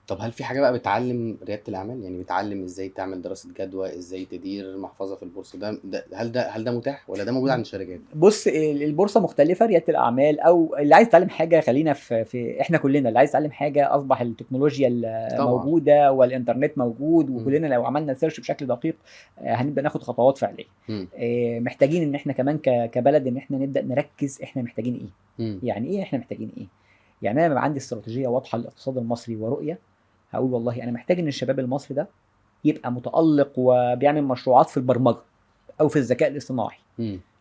طب هل في حاجة بقى بتعلم ريادة الأعمال؟ يعني بتعلم إزاي تعمل دراسة جدوى، إزاي تدير محفظة في البورصة، ده هل ده متاح ولا ده موجود عند الشركات؟ بص، البورصة مختلفه، رياده الاعمال او اللي عايز يتعلم حاجه، خلينا في احنا كلنا اللي عايز يتعلم حاجة اصبح التكنولوجيا موجودة والانترنت موجود، وكلنا لو عملنا search بشكل دقيق هنبدا ناخد خطوات فعليه. محتاجين ان احنا كمان كبلد ان احنا نبدا نركز احنا محتاجين ايه. يعني ايه احنا محتاجين ايه؟ يعني انا لما عندي استراتيجية واضحة للاقتصاد المصري ورؤيه، هقول والله انا محتاج ان الشباب المصري ده يبقى متالق وبيعمل مشروعات في البرمجة او في الذكاء الاصطناعي.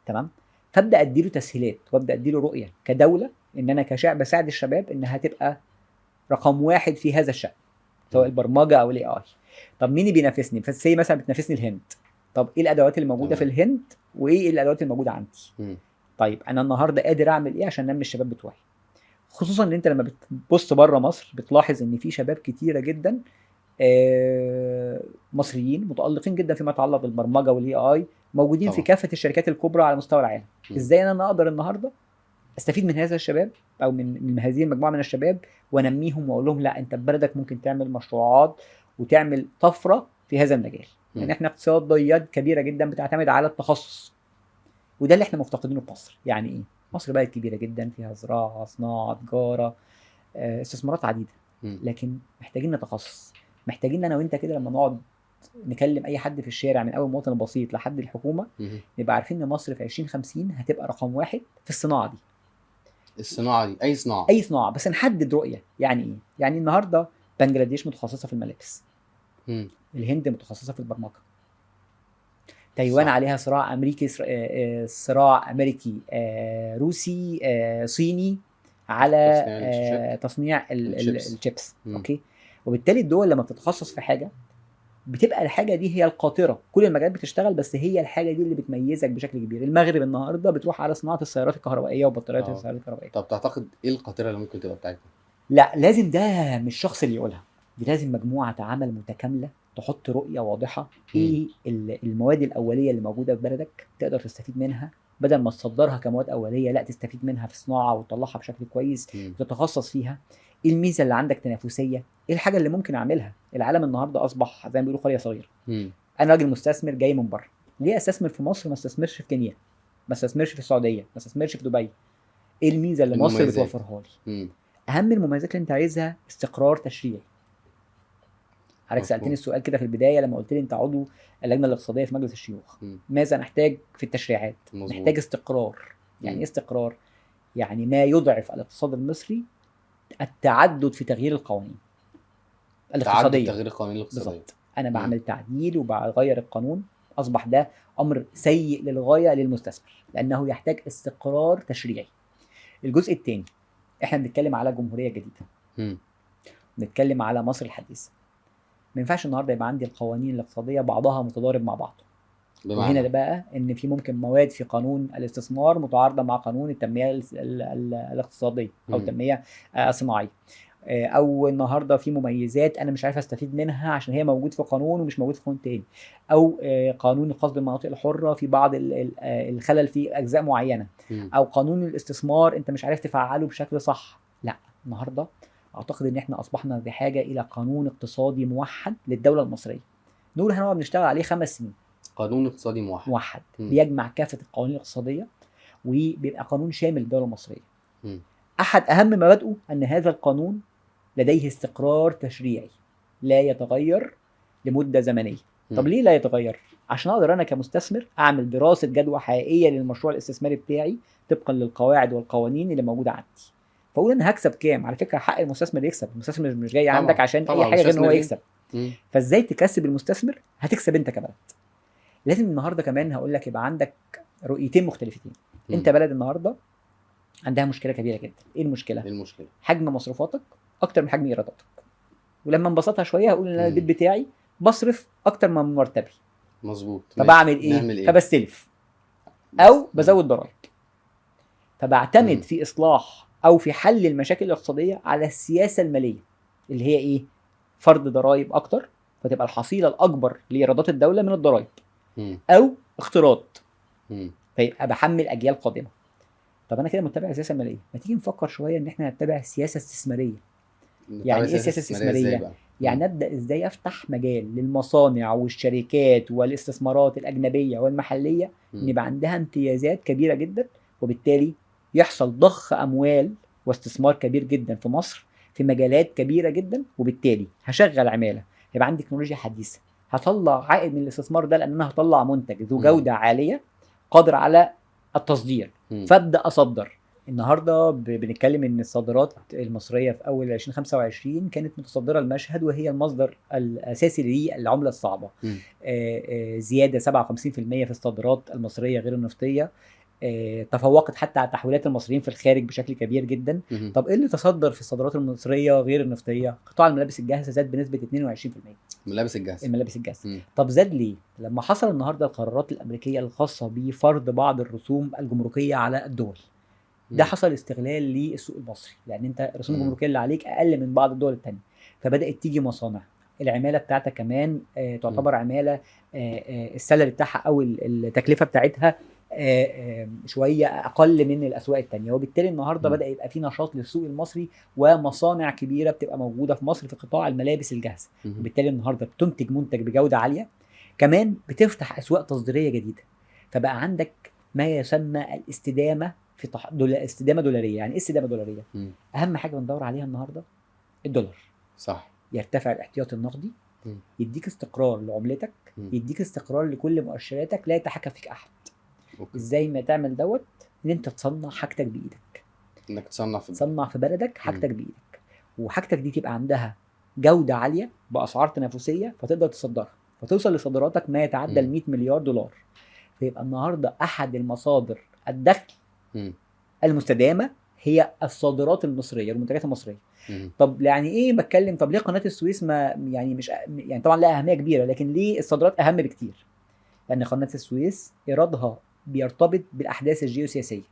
تمام، فابدا اديله تسهيلات وابدا اديله رؤية كدوله، ان انا كشعب بساعد الشباب انها تبقى رقم واحد في هذا الشان، سواء البرمجة او ال AI. طب مين اللي بينافسني؟ فسي مثلا بتنافسني الهند. طب ايه الادوات اللي موجودة في الهند وايه الادوات اللي موجودة عندي؟ طيب انا النهارده قادر اعمل ايه عشان انمي الشباب بتوعي؟ خصوصا ان انت لما بتبص بره مصر بتلاحظ ان في شباب كتيرة جدا مصريين متالقين جدا فيما يتعلق بالبرمجة وال AI، موجودين في كافة الشركات الكبرى على مستوى العالم. ازاي انا اقدر النهارده استفيد من هذا الشباب او من هذه المجموعة من الشباب وانميهم واقول لهم لا، انت في بلدك ممكن تعمل مشروعات وتعمل طفرة في هذا المجال؟ لان احنا اقتصاديات كبيرة جدا بتعتمد على التخصص، وده اللي احنا مفتقدينه في مصر. يعني ايه؟ مصر بلد كبيرة جدا، فيها زراعه، صناعه، تجاره، استثمارات عديده، لكن محتاجين نتخصص. محتاجين انا وانت كده لما نقعد نكلم اي حد في الشارع، من اول مواطن بسيط لحد الحكومه، نبقى عارفين ان مصر في 2050 هتبقى رقم واحد في الصناعة دي. الصناعة دي اي صناعه؟ اي صناعه، بس نحدد رؤيه. يعني ايه؟ يعني النهارده بنجلاديش متخصصة في الملابس، الهند متخصصة في البرمجه، تايوان عليها صراع امريكي صراع امريكي روسي صيني على تصنيع الشاشات. تصنيع الشيبس. الشيبس. okay، وبالتالي الدول لما بتتخصص في حاجة بتبقى الحاجة دي هي القاطره، كل المجالات بتشتغل بس هي الحاجة دي اللي بتميزك بشكل كبير. المغرب النهارده بتروح على صناعة السيارات الكهربائية وبطاريات السيارات الكهربائيه. طب تعتقد ايه القاطره اللي ممكن تبقى بتاعتنا؟ لا، لازم ده مش شخص اللي يقولها، دي لازم مجموعة عمل متكاملة تحط رؤية واضحه. ايه المواد الاولية اللي موجودة في بلدك تقدر تستفيد منها، بدل ما تصدرها كمواد اوليه، لا، تستفيد منها في صناعة وتطلعها بشكل كويس وتتخصص فيها. ايه الميزة اللي عندك تنافسيه؟ ايه الحاجة اللي ممكن اعملها؟ العالم النهارده اصبح زي ما بيقولوا قرية صغيره. انا راجل مستثمر جاي من بره، ليه استثمر في مصر ما استثمرش في كينيا، ما استثمرش في السعوديه، ما استثمرش في دبي؟ ايه الميزة اللي مصر المميزات. بتوفرها لي؟ اهم المميزات اللي انت عايزها استقرار تشريعي. حضرتك سالتني السؤال كده في البداية لما قلت لي انت عضو اللجنة الاقتصادية في مجلس الشيوخ، ماذا نحتاج في التشريعات؟ نحتاج استقرار. يعني ايه استقرار؟ يعني ما يضعف الاقتصاد المصري التعدد في تغيير القوانين تعدد الاقتصاديه. تغيير القوانين الاقتصاديه. بالظبط. انا بعمل تعديل وبغير القانون، اصبح ده امر سيء للغاية للمستثمر لانه يحتاج استقرار تشريعي. الجزء الثاني، احنا بنتكلم على جمهورية جديده، بنتكلم على مصر الحديثه. ما ينفعش النهارده يبقى عندي القوانين الاقتصادية بعضها متضارب مع بعضه. وهنا بمعنى؟ ده بقى ان في ممكن مواد في قانون الاستثمار متعارضه مع قانون التنمية الاقتصادية او التنمية الصناعيه، او النهارده في مميزات انا مش عارف استفيد منها عشان هي موجود في قانون ومش موجود في قانون تاني، او قانون الخاص بالمناطق الحرة في بعض الخلل في اجزاء معينه، او قانون الاستثمار انت مش عارف تفعله بشكل صح. لا، النهارده اعتقد ان احنا اصبحنا بحاجة الى قانون اقتصادي موحد للدولة المصريه، نقول هنقعد نشتغل عليه 5 سنين. قانون اقتصادي موحد. موحد بيجمع كافة القوانين الاقتصادية وبيبقى قانون شامل للدولة المصريه. احد اهم مبادئه ان هذا القانون لديه استقرار تشريعي لا يتغير لمدة زمنيه. طب ليه لا يتغير؟ عشان اقدر انا كمستثمر اعمل دراسة جدوى حقيقية للمشروع الاستثماري بتاعي طبقا للقواعد والقوانين اللي موجودة عندي، فاقول انا هكسب كام. على فكرة حق المستثمر يكسب، المستثمر مش جاي عندك عشان اي حاجة غير ان هو مستثمر ليه؟ يكسب. فازاي تكسب المستثمر؟ هتكسب انت كبلد. لازم النهارده كمان هقول لك يبقى عندك رؤيتين مختلفتين. انت بلد النهارده عندها مشكلة كبيرة جدا. ايه المشكله؟ ايه المشكلة؟ حجم مصروفاتك اكتر من حجم ايراداتك. ولما انبسطها شوية هقول ان انا البيت بتاعي بصرف اكتر من مرتبي. فبعمل ايه؟ نعمل ايه؟ فبستلف او بزود ضرائب. فبعتمد في اصلاح او في حل المشاكل الاقتصادية على السياسة المالية اللي هي ايه؟ فرض ضرائب اكتر فتبقى الحصيلة الاكبر لايرادات الدولة من الضرائب، او اقتراض فيبقى بحمل اجيال قادمه. طب انا كده متبع السياسة الماليه، ما تيجي نفكر شوية ان احنا نتبع سياسة استثماريه. يعني ايه سياسة استثمارية؟ يعني ابدا ازاي افتح مجال للمصانع والشركات والاستثمارات الاجنبية والمحليه ان يبقى عندها امتيازات كبيرة جدا، وبالتالي يحصل ضخ اموال واستثمار كبير جدا في مصر في مجالات كبيرة جدا، وبالتالي هشغل عماله، هيبقى عندي تكنولوجيا حديثه، هطلع عائد من الاستثمار ده لان انا هطلع منتج ذو جوده عالية قادر على التصدير، فابدا اصدر. النهارده بنتكلم ان الصادرات المصرية في اول 2025 كانت متصدره المشهد، وهي المصدر الاساسي للعملة الصعبة. زيادة 57% في الصادرات المصرية غير النفطية، تفوقت حتى على تحويلات المصريين في الخارج بشكل كبير جدا. طب ايه اللي تصدر في الصادرات المصرية غير النفطية؟ قطاع الملابس الجاهزة زاد بنسبة 22%. الملابس الجاهزة، الملابس الجاهزة. طب زاد ليه؟ لما حصل النهارده القرارات الامريكية الخاصة بفرض بعض الرسوم الجمركيه على الدول، ده حصل استغلال للسوق المصري، لان انت الرسوم الجمركيه اللي عليك اقل من بعض الدول الثانية، فبدات تيجي مصانع. العمالة بتاعتك كمان تعتبر عماله ال salary بتاعها او التكلفة بتاعتها شوية اقل من الاسواق الثانية، وبالتالي النهارده بدا يبقى في نشاط للسوق المصري ومصانع كبيرة بتبقى موجودة في مصر في قطاع الملابس الجاهزة، وبالتالي النهارده بتنتج منتج بجوده عالية، كمان بتفتح اسواق تصديريه جديدة، فبقى عندك ما يسمى الاستدامة في استدامه دولاريه. يعني ايه استدامه دولاريه؟ اهم حاجة بندور عليها النهارده الدولار، صح، يرتفع الاحتياطي النقدي، يديك استقرار لعملتك، يديك استقرار لكل مؤشراتك، لا يتحكم فيك احد. okay. ازاي ما تعمل دوت؟ ان انت تصنع حاجتك بايدك، انك تصنع في بلدك حاجتك بايدك، وحاجتك دي تبقى عندها جوده عالية باسعار تنافسية، فتقدر تصدرها، فتوصل لصادراتك ما يتعدى ال 100 مليار دولار. فيبقى النهارده احد المصادر الدخل المستدامة هي الصادرات المصرية، المنتجات المصرية. طب يعني ايه بتكلم؟ طب ليه قناة السويس ما يعني مش يعني طبعا لها اهمية كبيرة، لكن ليه الصادرات اهم بكتير؟ لان قناة السويس ايرادها بيرتبط بالاحداث الجيوسياسية.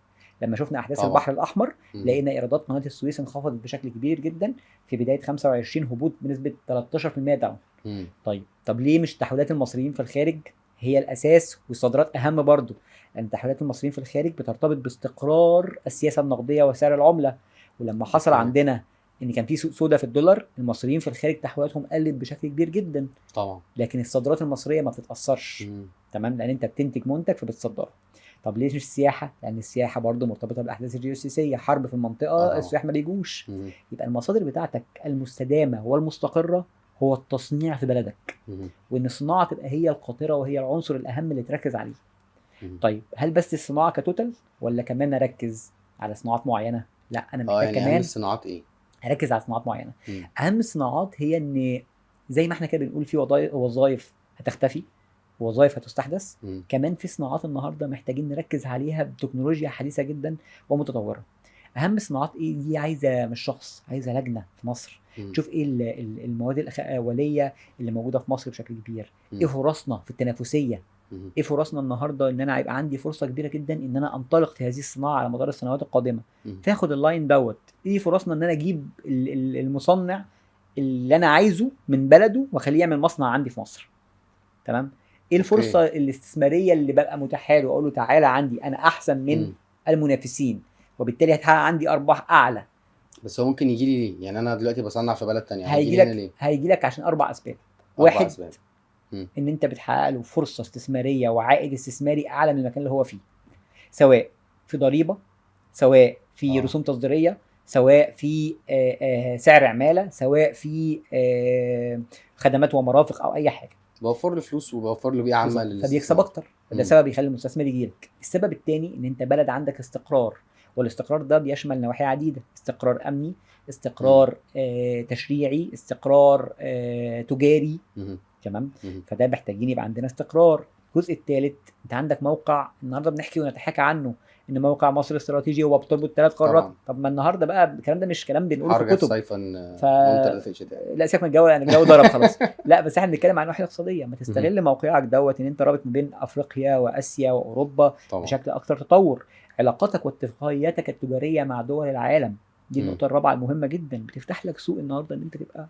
لما شفنا احداث طبعا. البحر الاحمر، لقينا ايرادات قناة السويس انخفضت بشكل كبير جدا في بداية 25، هبوط بنسبة 13% down. طيب طب ليه مش تحويلات المصريين في الخارج هي الاساس والصادرات اهم برضو؟ لان تحويلات المصريين في الخارج بترتبط باستقرار السياسة النقدية وسعر العملة، ولما حصل عندنا ان كان في سوق سودا في الدولار، المصريين في الخارج تحويلاتهم قلت بشكل كبير جدا طبعا، لكن الصادرات المصرية ما بتتاثرش. تمام، لان انت بتنتج منتج فبتصدره. طب ليه مش السياحة؟ لان السياحة برضو مرتبطة بالاحداث الجيوسياسية، حرب في المنطقة، السياح ما بيجوش. يبقى المصادر بتاعتك المستدامة والمستقره هو التصنيع في بلدك، وان الصناعة تبقى هي القاطره وهي العنصر الاهم اللي تركز عليه. طيب هل بس الصناعة ك total ولا كمان نركز على صناعات معينة؟ لا، انا محتاج يعني كمان اهم الصناعات ايه؟ اركز على صناعات معينة. اهم الصناعات هي ان زي ما احنا كده بنقول في وظائف هتختفي، وظائف هتستحدث، كمان في صناعات النهارده محتاجين نركز عليها بتكنولوجيا حديثه جدا ومتطوره. اهم صناعات ايه؟ دي عايزه مش شخص، عايزه لجنة في مصر تشوف ايه المواد الاولية اللي موجودة في مصر بشكل كبير، ايه فرصنا في التنافسية، ايه فرصنا النهارده ان انا هيبقى عندي فرصة كبيرة جدا ان انا انطلق في هذه الصناعة على مدار السنوات القادمة، فاخد ال line دوت. ايه فرصنا ان انا اجيب المصنع اللي انا عايزه من بلده واخليه يعمل مصنع عندي في مصر. تمام، ايه الفرصة الاستثمارية اللي ببقى متاحة له، اقول له تعالى عندي انا احسن من المنافسين، وبالتالي هتحقق عندي ارباح اعلى. بس هو ممكن يجي لي ليه؟ يعني انا دلوقتي بصنع في بلد تانية، هيجي لك عشان 4 اسباب. واحد، ان انت بتحقق له فرصة استثمارية وعائد استثماري اعلى من المكان اللي هو فيه، سواء في ضريبة، سواء في رسوم تصديريه، سواء في سعر عماله، سواء في خدمات ومرافق او اي حاجة. بوفر له فلوس وبوفر له بيئة عامة للاستثمار، فبيكسب اكتر. ده سبب يخلي المستثمر يجي لك. السبب الثاني ان انت بلد عندك استقرار، والاستقرار ده بيشمل نواحي عديدة، استقرار امني، استقرار تشريعي، استقرار تجاري. تمام، فده محتاجين يبقى عندنا استقرار. الجزء الثالث، انت عندك موقع النهارده بنحكي ونتحاكى عنه ان موقع مصر استراتيجي هو بتربط 3 قارات. طب ما النهارده بقى الكلام ده مش كلام بنقوله في الكتب. صيفا ممطر في الشتاء. لا سيبك من الجو، يعني الجو ضرب خلاص. لا بس احنا بنتكلم عن ناحية اقتصادية، ما تستغل موقعك دوت ان انت رابط ما بين افريقيا واسيا واوروبا طبعا. بشكل اكثر تطور. علاقاتك واتفاقياتك التجارية مع دول العالم، دي النقطة الرابعة المهمة جدا، بتفتح لك سوق النهارده ان انت تبقى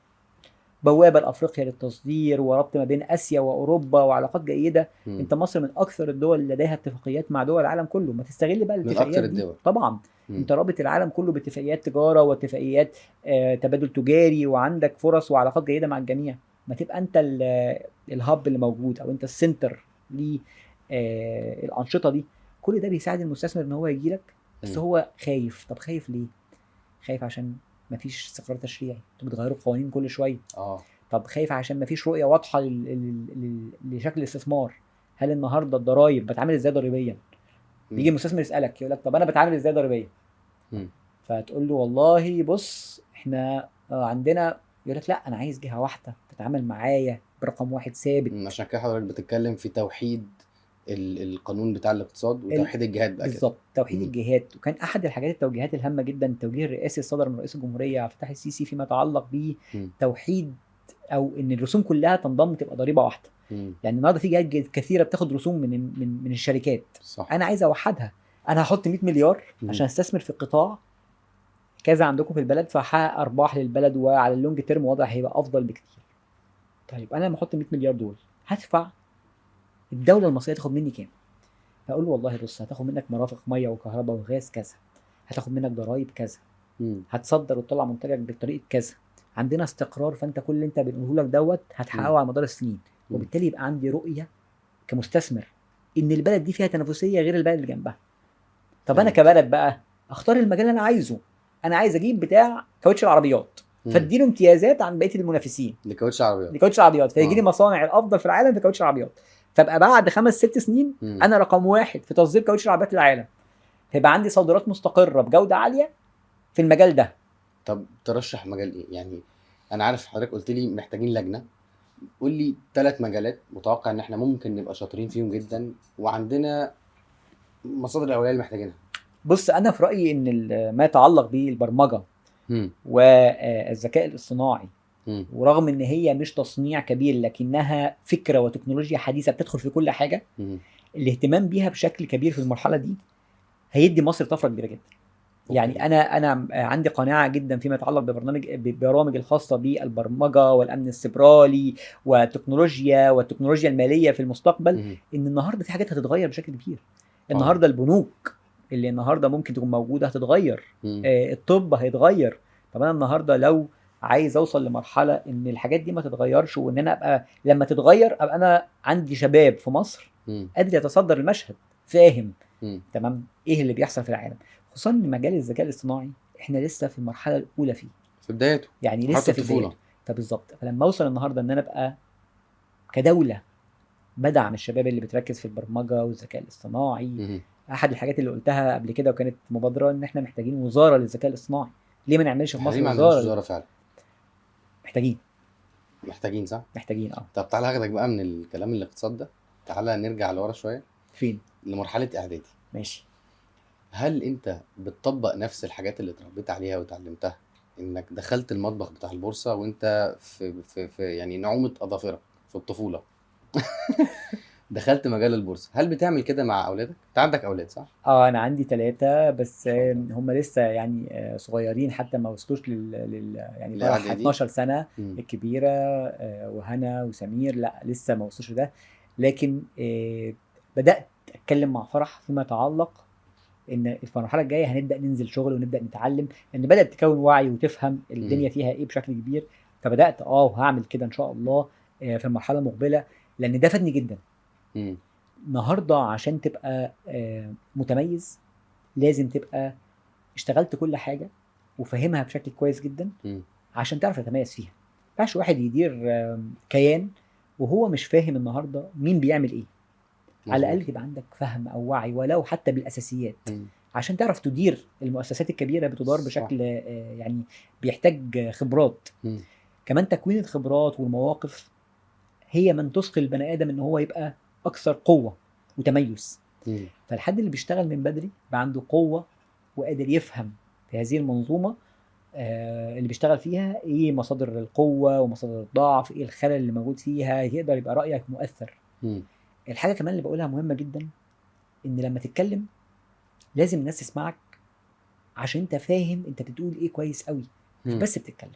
بوابه لافريقيا للتصدير وربط ما بين اسيا واوروبا وعلاقات جيدة. انت مصر من اكثر الدول اللي لديها اتفاقيات مع دول العالم كله، ما تستغل بقى الاتفاقيات دي طبعا. انت رابط العالم كله باتفاقيات تجارة واتفاقيات تبادل تجاري، وعندك فرص وعلاقات جيدة مع الجميع. ما تبقى انت ال hub اللي موجود، او انت ال center للانشطه دي. كل ده بيساعد المستثمر ان هو يجي لك. بس هو خايف. طب خايف ليه؟ خايف عشان مفيش استقرار تشريعي، انتوا بتغيروا القوانين كل شوية. طب خايف عشان مفيش رؤية واضحة لشكل الاستثمار. هل النهارده الضرايب بتعامل ازاي ضريبيا؟ بيجي المستثمر يسالك يقول لك طب انا بتعامل ازاي ضريبيا؟ فتقول له والله بص احنا عندنا، يقول لك لا انا عايز جهة واحدة تتعامل معايا برقم واحد ثابت. عشان كده حضرتك بتتكلم في توحيد القانون بتاع الاقتصاد وتوحيد الجهات بقى. بالظبط، توحيد الجهات. وكان احد الحاجات التوجيهات الهامة جدا التوجيه الرئاسي الصدر من رئيس الجمهورية عبد الفتاح السيسي فيما يتعلق بتوحيد، او ان الرسوم كلها تنضم تبقى ضريبة واحدة. يعني النهارده في جهات كثيرة بتاخد رسوم من من من الشركات. صح. انا عايز اوحدها. انا هحط 100 مليار عشان استثمر في قطاع كذا عندكم في البلد، فهحقق ارباح للبلد، وعلى ال long term وضع هيبقى افضل بكتير. طيب انا لما احط 100 مليار دول هدفع الدولة المصرية تاخد مني كام؟ فاقول له والله بص هتاخد منك مرافق مية وكهرباء وغاز كذا، هتاخد منك ضرايب كذا، هتصدر وتطلع منتجك بطريقة كذا، عندنا استقرار، فانت كل اللي انت بنقوله لك دوت هتحققه على مدار السنين. وبالتالي يبقى عندي رؤية كمستثمر ان البلد دي فيها تنافسية غير البلد اللي جنبها. طب انا كبلد بقى اختار المجال اللي انا عايزه. انا عايز اجيب بتاع كاوتش العربيات، فاديله امتيازات عن بقية المنافسين لكاوتش العربيات، لكاوتش العربيات، فيجي لي مصانع الافضل في العالم في كاوتش العربيات، فابقى بعد 5-6 سنين انا رقم واحد في تصدير كاوتش العربيات للعالم، فيبقى عندي صادرات مستقره بجوده عالية في المجال ده. طب ترشح مجال ايه؟ يعني انا عارف حضرتك قلت لي محتاجين لجنة، قول لي 3 مجالات متوقع ان احنا ممكن نبقى شاطرين فيهم جدا وعندنا مصادر الاولية اللي محتاجينها. بص انا في رايي ان ما يتعلق بالبرمجة والذكاء الاصطناعي، ورغم ان هي مش تصنيع كبير لكنها فكرة وتكنولوجيا حديثه بتدخل في كل حاجة، الاهتمام بيها بشكل كبير في المرحلة دي هيدي مصر طفرة كبيرة جدا. يعني انا عندي قناعة جدا فيما يتعلق ببرامج الخاصة بالبرمجة والامن السيبرالي والتكنولوجيا والتكنولوجيا المالية في المستقبل، ان النهارده في حاجات هتتغير بشكل كبير. النهارده البنوك اللي النهارده ممكن تكون موجودة هتتغير، الطب هيتغير. طب انا النهارده لو عايز اوصل لمرحلة ان الحاجات دي ما تتغيرش، وان انا ابقى لما تتغير ابقى انا عندي شباب في مصر قادر يتصدر المشهد، فاهم تمام ايه اللي بيحصل في العالم، خصوصا ان مجال الذكاء الاصطناعي احنا لسه في المرحلة الاولى فيه، في بدايته، يعني لسه في بدايته. فبالظبط، فلما اوصل النهارده ان انا ابقى كدولة بدعم الشباب اللي بتركز في البرمجة والذكاء الاصطناعي. احد الحاجات اللي قلتها قبل كده وكانت مبادرة، ان احنا محتاجين وزارة للذكاء الاصطناعي. ليه ما نعملش في مصر وزارة؟ وزارة فعلا محتاجين، صح؟ محتاجين. طب تعالى هاخدك بقى من الكلام الاقتصاد ده، تعالى نرجع لورا شوية. فين؟ لمرحلة اعدادي. ماشي. هل انت بتطبق نفس الحاجات اللي اتربيت عليها وتعلمتها، انك دخلت المطبخ بتاع البورصة وانت في في, في يعني نعومة اظافرك في الطفولة دخلت مجال البورصة، هل بتعمل كده مع اولادك؟ انت عندك اولاد صح؟ انا عندي 3 بس، هم لسه يعني صغيرين، حتى ما وصلوش لل يعني فرح 12 سنة الكبيرة، وهنا وسمير لا لسه ما وصلوش ده. لكن بدات اتكلم مع فرح فيما يتعلق ان في المرحلة الجاية هنبدا ننزل شغل ونبدا نتعلم، لان بدات تكون وعي وتفهم الدنيا فيها ايه بشكل كبير. فبدات وهعمل كده ان شاء الله في المرحلة المقبلة، لان ده فادني جدا. النهارده عشان تبقى متميز لازم تبقى اشتغلت كل حاجة وفاهمها بشكل كويس جدا عشان تعرف تتميز فيها. ما ينفعش واحد يدير كيان وهو مش فاهم النهارده مين بيعمل ايه. على الاقل يبقى عندك فهم او وعي ولو حتى بالاساسيات عشان تعرف تدير المؤسسات الكبيرة بتدار بشكل يعني بيحتاج خبرات. كمان تكوين الخبرات والمواقف هي من تثقل البني ادم ان هو يبقى اكثر قوة وتميز. فالحد اللي بيشتغل من بدري بقى عنده قوة وقادر يفهم في هذه المنظومة اللي بيشتغل فيها ايه مصادر القوة ومصادر الضعف، ايه الخلل اللي موجود فيها، يقدر يبقى رايك مؤثر. الحاجة كمان اللي بقولها مهمة جدا، ان لما تتكلم لازم الناس تسمعك عشان انت فاهم انت بتقول ايه كويس قوي، مش بس بتتكلم.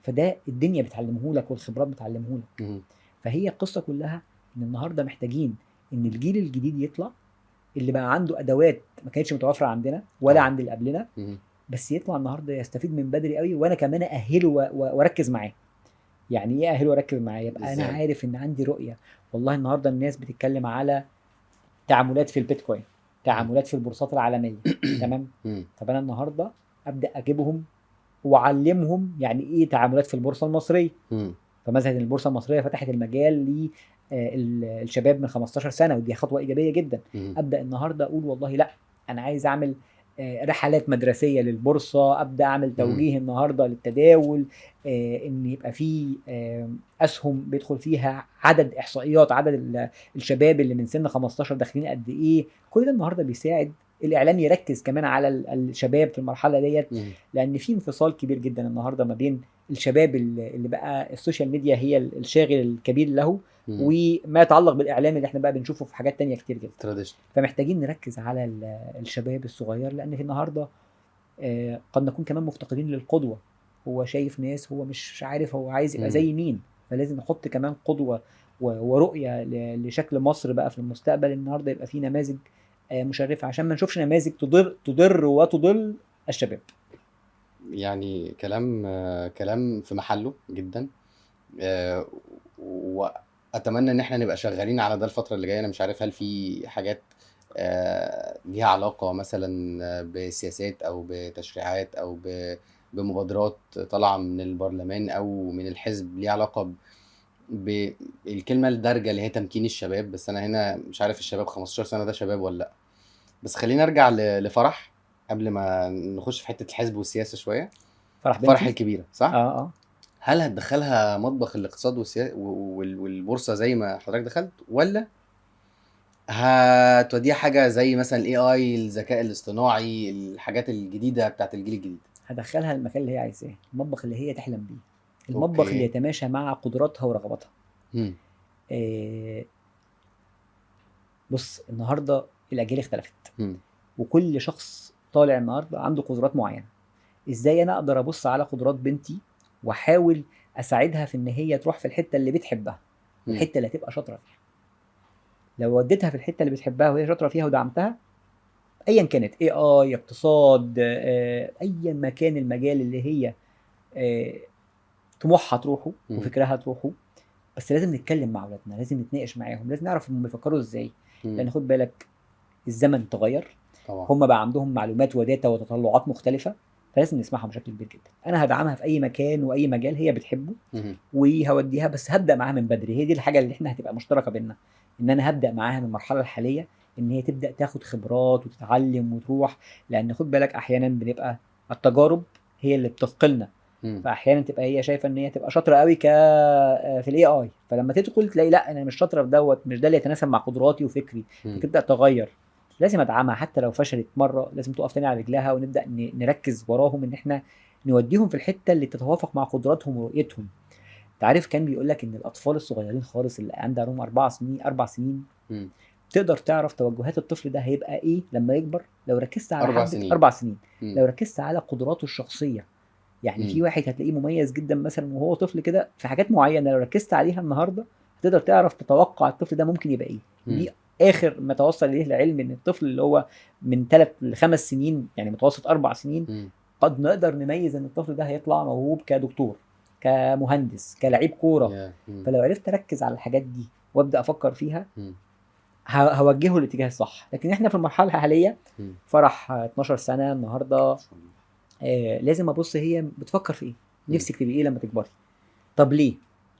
فده الدنيا بتعلمه لك والخبرات بتعلمه لك. فهي القصة كلها ان النهارده محتاجين ان الجيل الجديد يطلع اللي بقى عنده ادوات ما كانتش متوفرة عندنا ولا عند اللي قبلنا، بس يطلع النهارده يستفيد من بدري قوي، وانا كمان ااهله واركز معاه. يعني ايه ااهله واركز معاه؟ يبقى انا عارف ان عندي رؤية. والله النهارده الناس بتتكلم على تعاملات في البيتكوين، تعاملات في البورصات العالمية، تمام؟ طب انا النهارده ابدا اجيبهم واعلمهم يعني ايه تعاملات في البورصة المصرية. فمثلا البورصة المصرية فتحت المجال للشباب من 15 سنة، ودي خطوة ايجابية جدا. ابدا النهارده اقول والله لا، انا عايز اعمل رحلات مدرسيه للبورصه، ابدا اعمل توجيه النهارده للتداول، ان يبقى في اسهم بيدخل فيها عدد احصائيات، عدد الشباب اللي من سن 15 داخلين قد ايه. كل ده النهارده بيساعد الاعلام يركز كمان على الشباب في المرحلة ديت، لان في انفصال كبير جدا النهارده ما بين الشباب اللي بقى ال social media هي الشاغل الكبير له، وما يتعلق بالاعلام اللي احنا بقى بنشوفه في حاجات تانية كتير جدا. فمحتاجين نركز على الشباب الصغير، لان في النهارده قد نكون كمان مفتقدين للقدوه. هو شايف ناس هو مش عارف هو عايز يبقى زي مين، فلازم نحط كمان قدوة ورؤية لشكل مصر بقى في المستقبل. النهارده يبقى في نماذج مشرفة، عشان ما نشوفش نماذج تضر وتضل الشباب. يعني كلام في محله جدا، واتمنى ان احنا نبقى شغالين على ده الفترة اللي جاية. انا مش عارف هل في حاجات ليها علاقة مثلا بسياسات او بتشريعات او بمبادرات طالعه من البرلمان او من الحزب ليها علاقة بالكلمة الدارجة اللي هي تمكين الشباب، بس انا هنا مش عارف الشباب 15 سنة ده شباب ولا لا. بس خلينا ارجع لفرح قبل ما نخش في حتة الحزب والسياسة شوية. فرح الكبيرة، صح؟ هل هتدخلها مطبخ الاقتصاد والبورصة زي ما حضرتك دخلت، ولا هتوديها حاجة زي مثلا ال AI، الذكاء الاصطناعي، الحاجات الجديدة بتاعت الجيل الجديد؟ هدخلها المكان اللي هي عايزاه، المطبخ اللي هي تحلم بيه، المطبخ اللي يتماشى مع قدراتها ورغباتها. بص، النهارده الاجيال اختلفت، وكل شخص طالع النهارده عنده قدرات معينة. ازاي انا اقدر ابص على قدرات بنتي واحاول اساعدها في ان هي تروح في الحتة اللي بتحبها، الحتة اللي هتبقى شاطرة فيها؟ لو وديتها في الحتة اللي بتحبها وهي شاطرة فيها ودعمتها، ايا كانت اي اقتصاد، ايا ما كان المجال اللي هي طموحها تروحه وفكرها تروحه، بس لازم نتكلم مع اولادنا، لازم نتناقش معاهم، لازم نعرف هم بيفكروا ازاي. لان خد بالك الزمن تغير طبعا، هم بقى عندهم معلومات و data وتطلعات مختلفة، فلازم نسمعهم بشكل كبير جدا. انا هدعمها في اي مكان واي مجال هي بتحبه وهوديها، بس هبدا معاها من بدري. هي دي الحاجة اللي احنا هتبقى مشتركة بينا، ان انا هبدا معاها من المرحلة الحالية، ان هي تبدا تاخد خبرات وتتعلم وتروح. لان خد بالك احيانا بنبقى التجارب هي اللي بتثقلنا، فاحيانا تبقى هي شايفه ان هي تبقى شاطرة قوي في ال AI، فلما تدخل تلاقي لا انا مش شاطرة في دوت، مش ده اللي يتناسب مع قدراتي وفكري، فتبدا تغير. لازم ادعمها حتى لو فشلت مرة، لازم تقف تاني على رجلها، ونبدا نركز وراهم ان احنا نوديهم في الحتة اللي تتوافق مع قدراتهم ورؤيتهم. انت عارف كان بيقول لك ان الاطفال الصغيرين خالص اللي عندهم 4 سنين تقدر تعرف توجهات الطفل ده هيبقى ايه لما يكبر لو ركزت على 4 سنين. لو ركزت على قدراته الشخصية. يعني في واحد هتلاقيه مميز جدا مثلا وهو طفل كده في حاجات معينة، لو ركزت عليها النهارده هتقدر تعرف تتوقع الطفل ده ممكن يبقى ايه. دي اخر ما توصل اليه العلم، ان الطفل اللي هو من 3 ل 5 سنين، يعني متوسط 4 سنين، قد نقدر نميز ان الطفل ده هيطلع موهوب كدكتور، كمهندس، كلاعب كورة. فلو عرفت اركز على الحاجات دي وابدا افكر فيها هوجهه الاتجاه الصح. لكن احنا في المرحلة الحالية، فرح 12 سنة النهارده، لازم ابص هي بتفكر في ايه، نفسك تبقي ايه لما تكبري، طب ليه،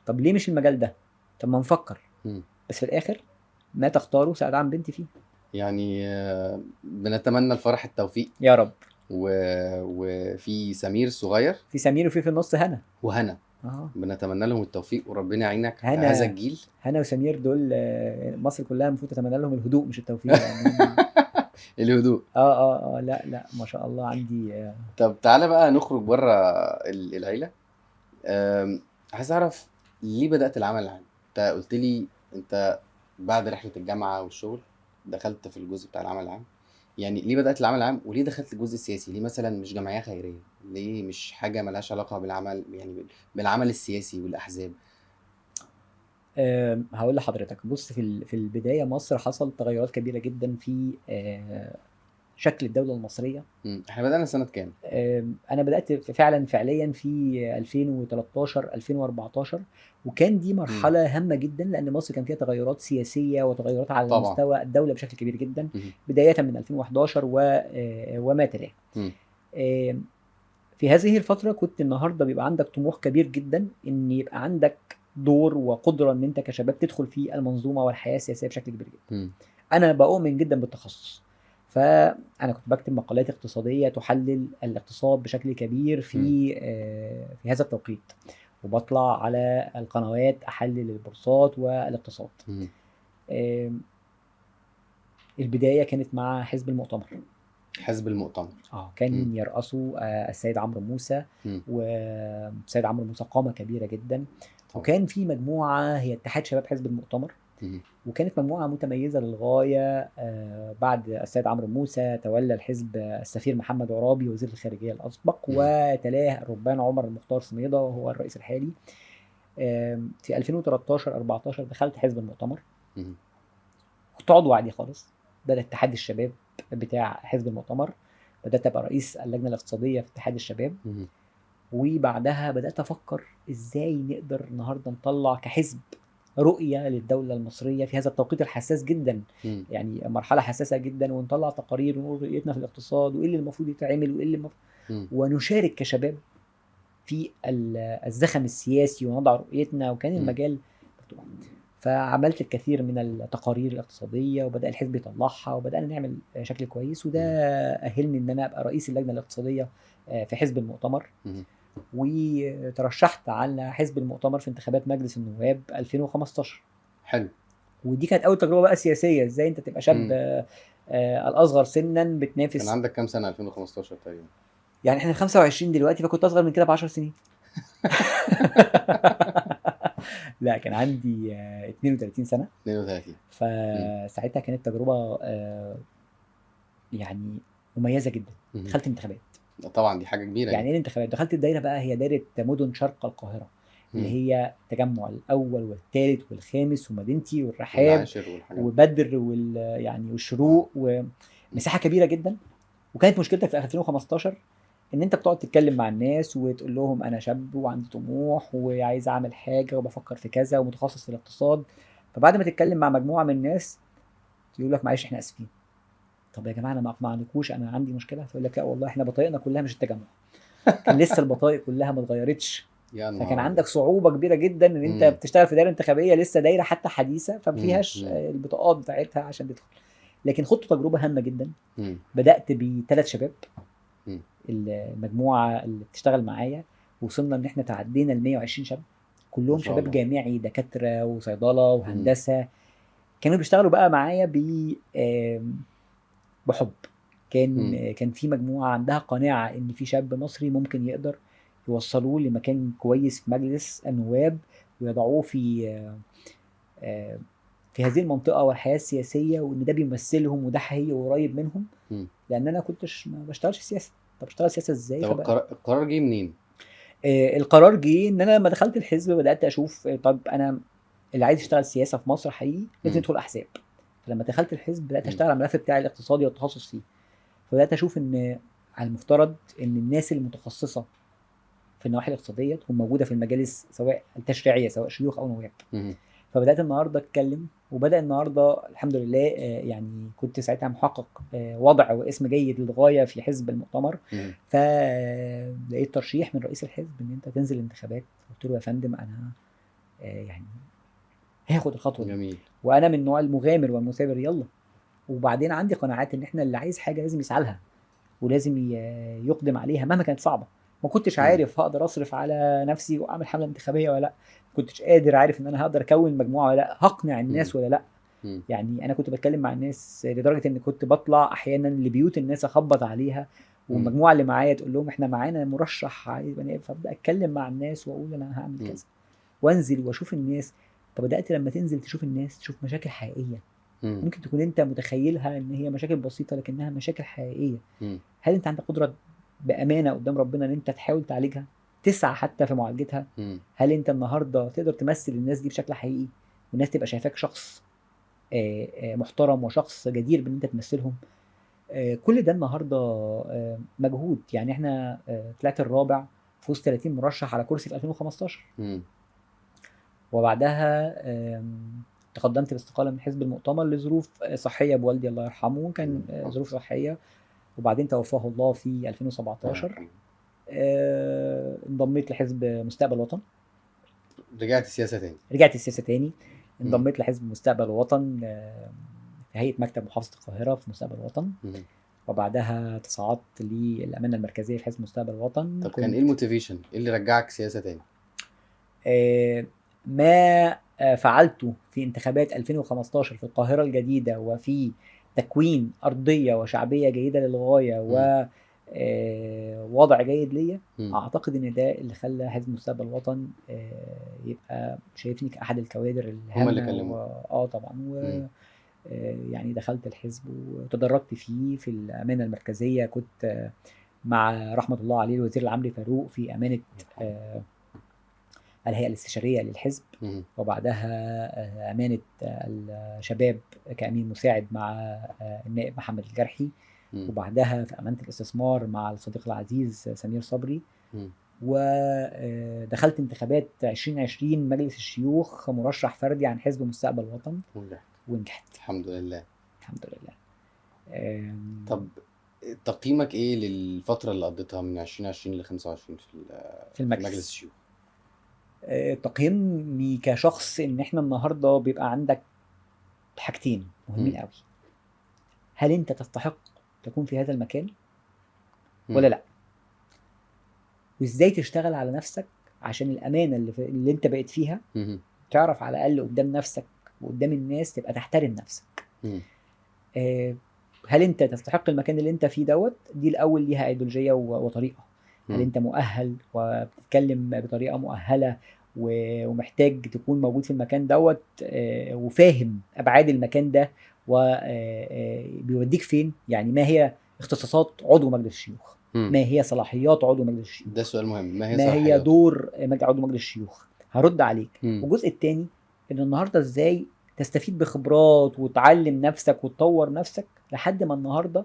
طب ليه مش المجال ده، طب ما نفكر. بس في الاخر ما تختاره سأدعم بنتي فيه. يعني بنتمنى الفرح التوفيق يا رب. وفي سمير صغير، في سمير، وفي النص هنا وهنا. بنتمنى لهم التوفيق وربنا يعينك على هذا الجيل. هنا وسمير دول مصر كلها المفروض تتمنى لهم الهدوء مش التوفيق يعني. الهدوء. لا لا ما شاء الله عندي. طب تعالى بقى نخرج بره العيلة. عايز اعرف ليه بدأت العمل العام؟ انت قلت لي انت بعد رحلة الجامعة والشغل دخلت في الجزء بتاع العمل العام، يعني ليه بدأت العمل العام وليه دخلت الجزء السياسي؟ ليه مثلا مش جمعية خيرية؟ ليه مش حاجة ملهاش علاقة بالعمل، يعني بالعمل السياسي والأحزاب؟ هقول لحضرتك، بص، في البداية مصر حصل تغيرات كبيرة جدا في شكل الدولة المصرية. احنا بدأنا سنة كام؟ انا بدات فعلا فعليا في 2013 2014، وكان دي مرحلة هامة جدا لان مصر كان فيها تغيرات سياسية وتغيرات على طبعا. مستوى الدولة بشكل كبير جدا، بداية من 2011 وما تلاه. في هذه الفترة كنت النهارده بيبقى عندك طموح كبير جدا ان يبقى عندك دور وقدره ان انت كشباب تدخل في المنظومة والحياة السياسية بشكل كبير جدا. انا بؤمن جدا بالتخصص، فانا كنت بكتب مقالات اقتصادية تحلل الاقتصاد بشكل كبير في في هذا التوقيت، وبطلع على القنوات احلل البورصات والاقتصاد. البداية كانت مع حزب المؤتمر. حزب المؤتمر كان يرأسه السيد عمرو موسى، والسيد عمرو موسى قامه كبيرة جدا. طبعا. وكان في مجموعة هي اتحاد شباب حزب المؤتمر، وكانت مجموعة متميزة للغاية. بعد السيد عمرو موسى تولى الحزب السفير محمد عرابي وزير الخارجية الأسبق، وتلاه الربان عمر المختار سميضة وهو الرئيس الحالي. في 2013 14 دخلت حزب المؤتمر، كنت عضو عادي خالص. بدأ اتحاد الشباب بتاع حزب المؤتمر، بدأت أبقى رئيس اللجنة الاقتصادية في اتحاد الشباب. وبعدها بدأت أفكر إزاي نقدر النهاردة نطلع كحزب رؤية للدولة المصرية في هذا التوقيت الحساس جدا، يعني مرحلة حساسة جدا، ونطلع تقارير ونقول رؤيتنا في الاقتصاد وإيه اللي المفروض يتعمل وإيه اللي ونشارك كشباب في الزخم السياسي ونضع رؤيتنا، وكان المجال مفتوح. فعملت الكثير من التقارير الاقتصادية وبدأ الحزب يطلعها وبدأنا نعمل شكل كويس، وده أهلني إن أنا أبقى رئيس اللجنة الاقتصادية في حزب المؤتمر. وترشحت على حزب المؤتمر في انتخابات مجلس النواب 2015. حلو. ودي كانت اول تجربه بقى سياسية، ازاي انت تبقى شاب الاصغر سنا بتنافس. كان عندك كام سنة 2015 تقريبا؟ يعني احنا 25 دلوقتي، فكنت اصغر من كده ب 10 سنين. لا، كان عندي 32 سنة. 32. فساعتها كانت تجربه يعني مميزة جدا. دخلت انتخابات، طبعا دي حاجة كبيرة. يعني ايه الانتخابات؟ دخلت الدايرة بقى، هي دايرة مدن شرق القاهرة، اللي هي التجمع الاول والثالث والخامس ومدينتي والرحاب وبدر يعني والشروق، ومساحة كبيرة جدا. وكانت مشكلتك في 2015 ان انت بتقعد تتكلم مع الناس وتقول لهم انا شاب وعندي طموح وعايز اعمل حاجة وبفكر في كذا ومتخصص في الاقتصاد. فبعد ما تتكلم مع مجموعة من الناس يقول لك معلش احنا اسفين. طب يا جماعة انا ما اقنعنكوش، انا عندي مشكلة. فيقول لك لا والله احنا بطايقنا كلها مش التجمع. كان لسه البطايق كلها ما اتغيرتش، فكان عندك صعوبة كبيرة جدا ان انت بتشتغل في دايرة انتخابية لسه دايرة حتى حديثه، فما فيهاش البطاقات بتاعتها عشان تدخل. لكن خدت تجربه هامة جدا. بدات ب3 شباب، المجموعة اللي بتشتغل معايا، وصلنا ان احنا تعدينا ال 120 شاب، كلهم شباب جامعي، دكاترة وصيدله وهندسة. كانوا بيشتغلوا بقى معايا بحب. كان في مجموعة عندها قناعة ان في شاب مصري ممكن يقدر يوصلوه لمكان كويس في مجلس النواب ويضعوه في هذه المنطقة والحياة السياسية، وان ده بيمثلهم وده حقيقي وقريب منهم. لان انا كنتش ما بشتغلش سياسة. طب اشتغل سياسة ازاي؟ طب القرار جه منين؟ القرار جه ان انا لما دخلت الحزب بدات اشوف، طب انا اللي عايز يشتغل سياسة في مصر حقيقي لازم يدخل احزاب. فلما دخلت الحزب بدات اشتغل على الملف بتاعي الاقتصادي والتخصص فيه. فبدات اشوف ان على المفترض ان الناس المتخصصة في النواحي الاقتصادية تكون موجودة في المجالس، سواء التشريعية سواء شيوخ او نواب. فبدات النهارده اتكلم، وبدا النهارده الحمد لله يعني كنت ساعتها محقق وضع واسم جيد للغاية في حزب المؤتمر. فلقيت ترشيح من رئيس الحزب ان انت تنزل الانتخابات. قلت له يا فندم انا يعني هاخد الخطوة دي. جميل. وانا من نوع المغامر والمثابر، يلا. وبعدين عندي قناعات ان احنا اللي عايز حاجة لازم يسعى لها ولازم يقدم عليها مهما كانت صعبة. ما كنتش عارف هقدر اصرف على نفسي واعمل حمله انتخابية ولا لا، ما كنتش قادر عارف ان انا هقدر اكون مجموعة ولا لا، هقنع الناس ولا لا. يعني انا كنت بتكلم مع الناس لدرجة ان كنت بطلع احيانا لبيوت الناس اخبط عليها، والمجموعة اللي معايا تقول لهم احنا معانا مرشح عايز، فابدا اتكلم مع الناس واقول انا هعمل كذا، وانزل واشوف الناس. فبدات لما تنزل تشوف الناس، تشوف مشاكل حقيقية ممكن تكون انت متخيلها ان هي مشاكل بسيطة لكنها مشاكل حقيقية. هل انت عندك قدره بامانه قدام ربنا ان انت تحاول تعالجها، تسعى حتى في معالجتها؟ هل انت النهارده تقدر تمثل الناس دي بشكل حقيقي؟ والناس تبقى شايفاك شخص محترم وشخص جدير بان انت تمثلهم. كل ده النهارده مجهود. يعني احنا طلعت الرابع في وسط 30 مرشح على كرسي في 2015. وبعدها تقدمت باستقاله من حزب المؤتمر لظروف صحية بوالدي الله يرحمه، كان ظروف صحية، وبعدين توفاه الله في 2017. انضميت لحزب مستقبل وطن. رجعت السياسة تاني. رجعت السياسة تاني، انضميت لحزب مستقبل وطن في هيئة مكتب محافظة القاهرة في مستقبل وطن. وبعدها تصعدت للامانة المركزية في حزب مستقبل وطن. طب كان ايه ال motivation؟ ايه اللي رجعك سياسة تاني؟ ما فعلته في انتخابات 2015 في القاهرة الجديدة، وفي تكوين ارضية وشعبيه جيدة للغاية ووضع جيد ليا، اعتقد ان ده اللي خلى حزب مستقبل الوطن يبقى شايفني كاحد الكوادر الهامة. هم اللي كلموك؟ طبعا. و يعني دخلت الحزب وتدرجت فيه في الامانة المركزية. كنت مع رحمه الله عليه الوزير العمري فاروق في امانه الهيئة الاستشارية للحزب، وبعدها امانه الشباب كامين مساعد مع النائب محمد الجرحي، وبعدها في أمانة الاستثمار مع الصديق العزيز سمير صبري. ودخلت انتخابات 2020 مجلس الشيوخ مرشح فردي عن حزب مستقبل وطن، ونجحت الحمد لله. الحمد لله. طب تقييمك ايه للفترة اللي قضيتها من 2020 ل 25 في مجلس الشيوخ؟ تقييمي كشخص ان احنا النهاردة بيبقى عندك حاجتين مهمين قوي. هل انت تستحق تكون في هذا المكان ولا لا؟ وازاي تشتغل على نفسك عشان الامانة اللي انت بقيت فيها تعرف على الاقل قدام نفسك وقدام الناس تبقى تحترم نفسك. هل انت تستحق المكان اللي انت فيه دوت؟ دي الاول ليها ايديولوجية وطريقه. هل انت مؤهل وبتتكلم بطريقة مؤهلة ومحتاج تكون موجود في المكان دوت، وفاهم ابعاد المكان ده وبيوديك فين؟ يعني ما هي اختصاصات عضو مجلس الشيوخ؟ ما هي صلاحيات عضو مجلس الشيوخ؟ ده سؤال مهم. ما هي دور عضو مجلس الشيوخ؟ هرد عليك. والجزء الثاني ان النهارده ازاي تستفيد بخبرات وتعلم نفسك وتطور نفسك لحد ما النهارده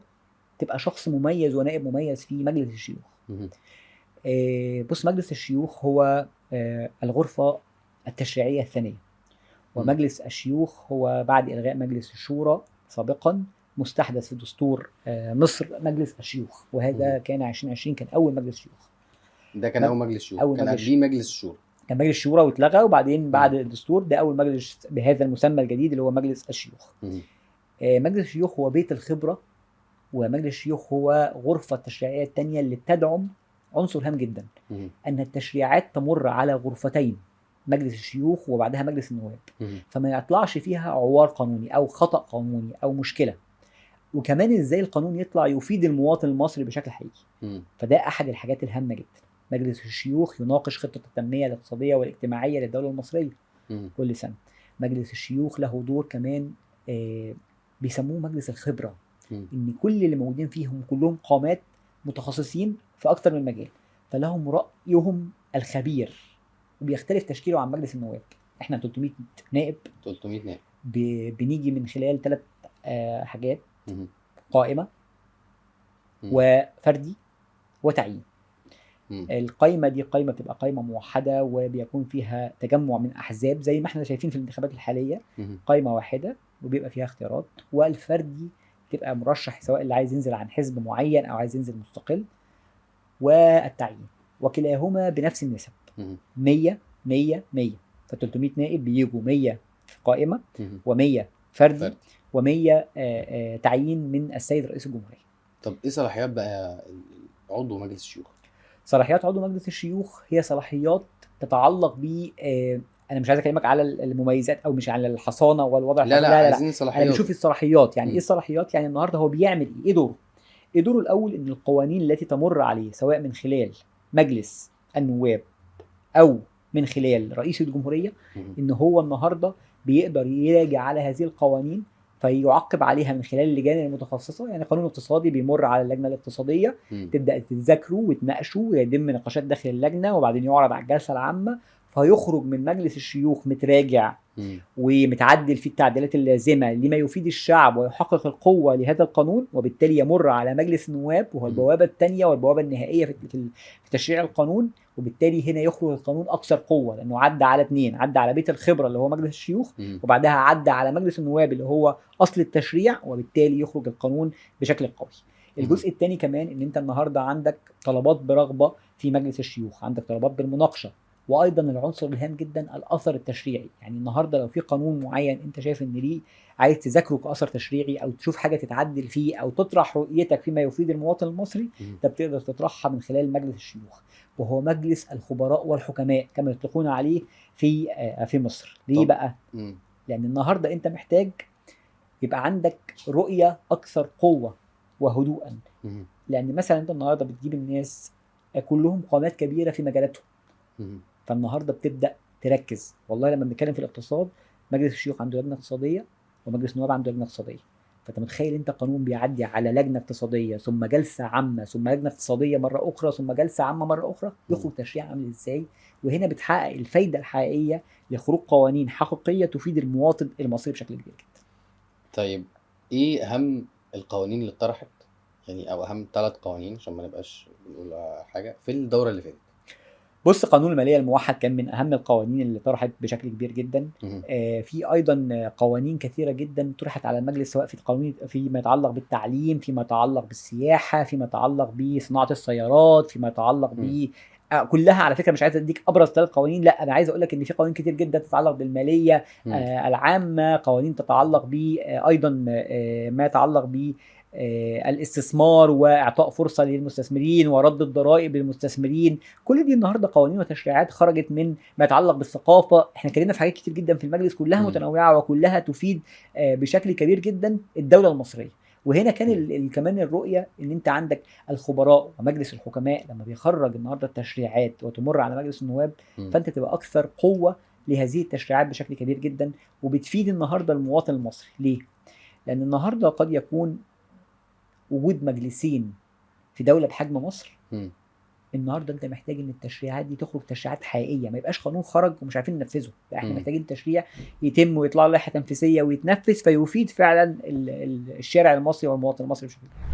تبقى شخص مميز ونائب مميز في مجلس الشيوخ. بص، مجلس الشيوخ هو الغرفة التشريعية الثانية، ومجلس الشيوخ هو بعد إلغاء مجلس الشورى سابقا مستحدث في دستور مصر مجلس الشيوخ، وهذا كان 2020 كان أول مجلس شيوخ. ده كان أول مجلس شيوخ. كان قبليه مجلس الشورى. كان مجلس الشورى واتلغى، وبعدين بعد الدستور ده أول مجلس بهذا المسمى الجديد اللي هو مجلس الشيوخ. مجلس الشيوخ هو بيت الخبرة، ومجلس الشيوخ هو غرفة التشريعية الثانية اللي بتدعم عنصر هام جدا، أن التشريعات تمر على غرفتين، مجلس الشيوخ وبعدها مجلس النواب، فما يطلعش فيها عوار قانوني أو خطأ قانوني أو مشكلة. وكمان إزاي القانون يطلع يفيد المواطن المصري بشكل حقيقي. فده أحد الحاجات الهامة جدا. مجلس الشيوخ يناقش خطة التنمية الاقتصادية والاجتماعية للدولة المصرية كل سنة. مجلس الشيوخ له دور كمان، بيسموه مجلس الخبرة، إن كل اللي موجودين فيهم كلهم قامات متخصصين في أكتر من مجال، فلهم رأيهم الخبير، وبيختلف تشكيله عن مجلس النواب. احنا 300 نائب، 300 نائب بنيجي من خلال 3 حاجات: قائمة وفردي وتعيين. القائمة دي قائمة بتبقى قائمة موحدة، وبيكون فيها تجمع من أحزاب زي ما احنا شايفين في الانتخابات الحالية، قائمة واحدة وبيبقى فيها اختيارات. والفردي تبقى مرشح سواء اللي عايز ينزل عن حزب معين أو عايز ينزل مستقل. والتعيين، وكلاهما بنفس النسب 100 100 100. ف 300 نائب بيجوا 100 في قائمة و100 فردي و100 تعيين من السيد رئيس الجمهورية. طب ايه صلاحيات بقى عضو مجلس الشيوخ؟ صلاحيات عضو مجلس الشيوخ هي صلاحيات تتعلق ب انا مش عايز اكلمك على المميزات او مش على الحصانة والوضع. لا لا, لا, عايزين صلاحيات. انا بشوف الصلاحيات. يعني ايه الصلاحيات؟ يعني النهارده هو بيعمل ايه؟ ايه دوره؟ ايه دوره الاول؟ ان القوانين التي تمر عليه سواء من خلال مجلس النواب او من خلال رئيس الجمهورية، ان هو النهارده بيقدر يراجع على هذه القوانين فيعقب عليها من خلال اللجان المتخصصة. يعني قانون اقتصادي بيمر على اللجنة الاقتصادية، تبدا تتذاكره وتناقشه ويتم نقاشات داخل اللجنة، وبعدين يعرض على الجلسة العامة، فيخرج من مجلس الشيوخ متراجع ومتعدل فيه التعديلات اللازمة لما يفيد الشعب ويحقق القوة لهذا القانون، وبالتالي يمر على مجلس النواب وهو البوابة الثانية والبوابه النهائية في تشريع القانون، وبالتالي هنا يخرج القانون اكثر قوة لانه عدى على اثنين، عدى على بيت الخبرة اللي هو مجلس الشيوخ، وبعدها عدى على مجلس النواب اللي هو اصل التشريع، وبالتالي يخرج القانون بشكل قوي. الجزء الثاني كمان ان انت النهارده عندك طلبات برغبه في مجلس الشيوخ، عندك طلبات بالمناقشة، وايضا العنصر الهام جدا الاثر التشريعي. يعني النهارده لو في قانون معين انت شايف ان ليه عايز تذاكره كاثر تشريعي او تشوف حاجة تتعدل فيه او تطرح رؤيتك فيما يفيد المواطن المصري، انت بتقدر تطرحها من خلال مجلس الشيوخ، وهو مجلس الخبراء والحكماء كما يطلقون عليه في مصر. ليه بقى؟ لان النهارده انت محتاج يبقى عندك رؤية اكثر قوة وهدوءا. لان مثلا انت النهارده بتجيب الناس كلهم قامات كبيرة في مجالاتهم، فالنهارده بتبدا تركز. والله لما بنتكلم في الاقتصاد، مجلس الشيوخ عنده لجنة اقتصادية ومجلس النواب عنده لجنة اقتصادية، فانت متخيل انت قانون بيعدي على لجنة اقتصادية ثم جلسه عامة ثم لجنة اقتصادية مرة اخرى ثم جلسه عامة مرة اخرى، يخرج تشريع عامل ازاي؟ وهنا بتحقق الفايدة الحقيقية لخروج قوانين حقيقية تفيد المواطن المصري بشكل كبير جدا. طيب ايه اهم القوانين اللي اتطرحت، يعني او اهم 3 قوانين عشان ما نبقاش بنقول حاجة في الدورة اللي فاتت؟ بص، قانون المالية الموحد كان من اهم القوانين اللي طرحت بشكل كبير جدا. في ايضا قوانين كثيرة جدا طرحت على المجلس، سواء في القانون فيما يتعلق بالتعليم، فيما يتعلق بالسياحة، فيما يتعلق بصناعة السيارات، فيما يتعلق ب كلها. على فكرة مش عايز اديك ابرز 3 قوانين، لا انا عايز اقول لك ان في قوانين كتير جدا تتعلق بالماليه العامة، قوانين تتعلق ب ايضا ما يتعلق ب الاستثمار واعطاء فرصة للمستثمرين ورد الضرائب للمستثمرين. كل دي النهارده قوانين وتشريعات خرجت من ما يتعلق بالثقافة. احنا اتكلمنا في حاجات كتير جدا في المجلس كلها متنوعة وكلها تفيد بشكل كبير جدا الدولة المصرية. وهنا كان كمان الرؤية ان انت عندك الخبراء ومجلس الحكماء لما بيخرج النهارده التشريعات وتمر على مجلس النواب، فانت تبقى اكثر قوة لهذه التشريعات بشكل كبير جدا، وبتفيد النهارده المواطن المصري. ليه؟ لان النهارده قد يكون وجود مجلسين في دولة بحجم مصر، النهارده انت محتاج ان التشريعات دي تخرج تشريعات حقيقية، ما يبقاش قانون خرج ومش عارفين ننفذه. لا، احنا محتاجين تشريع يتم ويطلع له لائحة تنفيذية ويتنفذ، فيفيد فعلا الشارع المصري والمواطن المصري بشكل كبير.